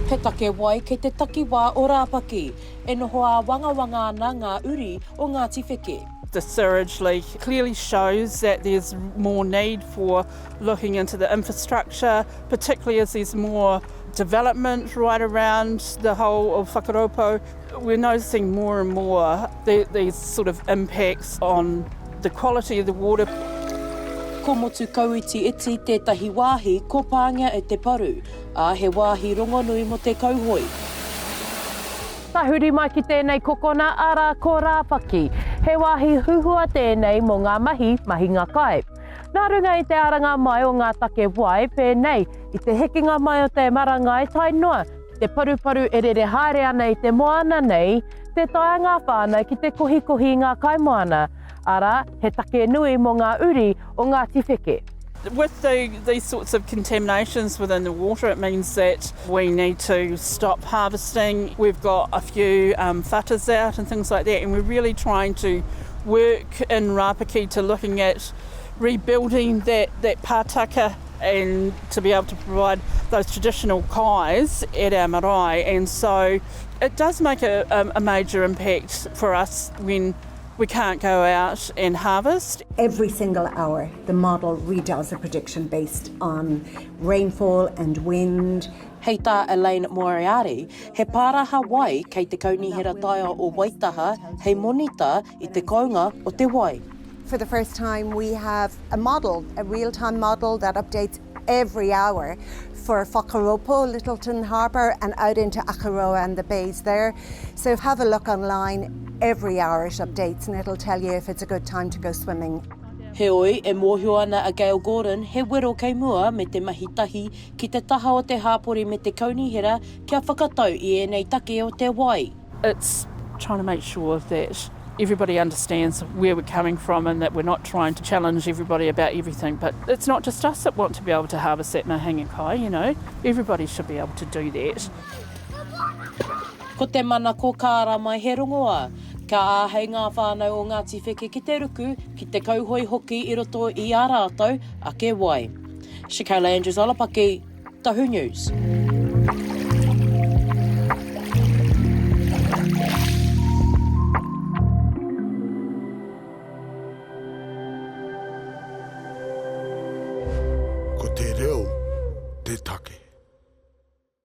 He take wai kei te takiwā o Rāpaki, e noho āwangawanga ana ngā uri o Ngāti Wheke. The sewerage leak clearly shows that there's more need for looking into the infrastructure, particularly as there's more development right around the whole of Whakaropo. We're noticing more and more the, these sort of impacts on the quality of the water. Ko Motu Kauiti Iti tētahi wāhi ko pāngia e te paru, ā, he wāhi rongonui mō te kauhoe. Tahuri mai ki tēnei kokona, arā, ko Rāpaki. He wāhi huhua tēnei mō ngā mahi mahinga kai. Nā runga i te aranga mai o ngā take wai, pēnei i te hekenga mai o te marangai tae noa ki te paruparu e rere haere ana i te moana nei, tē taea ngā whānau ki te kohikohi i ngā kaimoana, arā, he take nui mō ngā uri o Ngāti Wheke. With the, these sorts of contaminations within the water, it means that we need to stop harvesting. We've got a few um, whatas out and things like that, and we're really trying to work in Rāpaki to looking at rebuilding that, that pātaka and to be able to provide those traditional kais at our marae. And so it does make a, a, a major impact for us when we can't go out and harvest. Every single hour, the model redoes a prediction based on rainfall and wind. Hei tā Elaine Moriarty, he pāraha wai kei te Kaunihera Taiao o Waitaha hei monita i te kounga o te wai. For the first time we have a model, a real-time model that updates every hour for Whakaropo, Lyttelton Harbour and out into Akaroa and the bays there. So have a look online, every hour it updates and it'll tell you if it's a good time to go swimming. Heoi, e mōhio ana a Gail Gordon he wero kei mua me te mahi tahi ki te taha o te hāpori me te kaunihera kia whakatau i ēnei take o te wai. It's trying to make sure that everybody understands where we're coming from and that we're not trying to challenge everybody about everything. But it's not just us that want to be able to harvest that mahinga kai, you know. Everybody should be able to do that. Ko te manako ka ara mai he rongoā, ka āhei ngā whānau o Ngāti Wheke ki te ruku, ki te kauhoe hoki i roto i ā rātou ake wai. Shakayla Andrews Alapaki, Tahu News.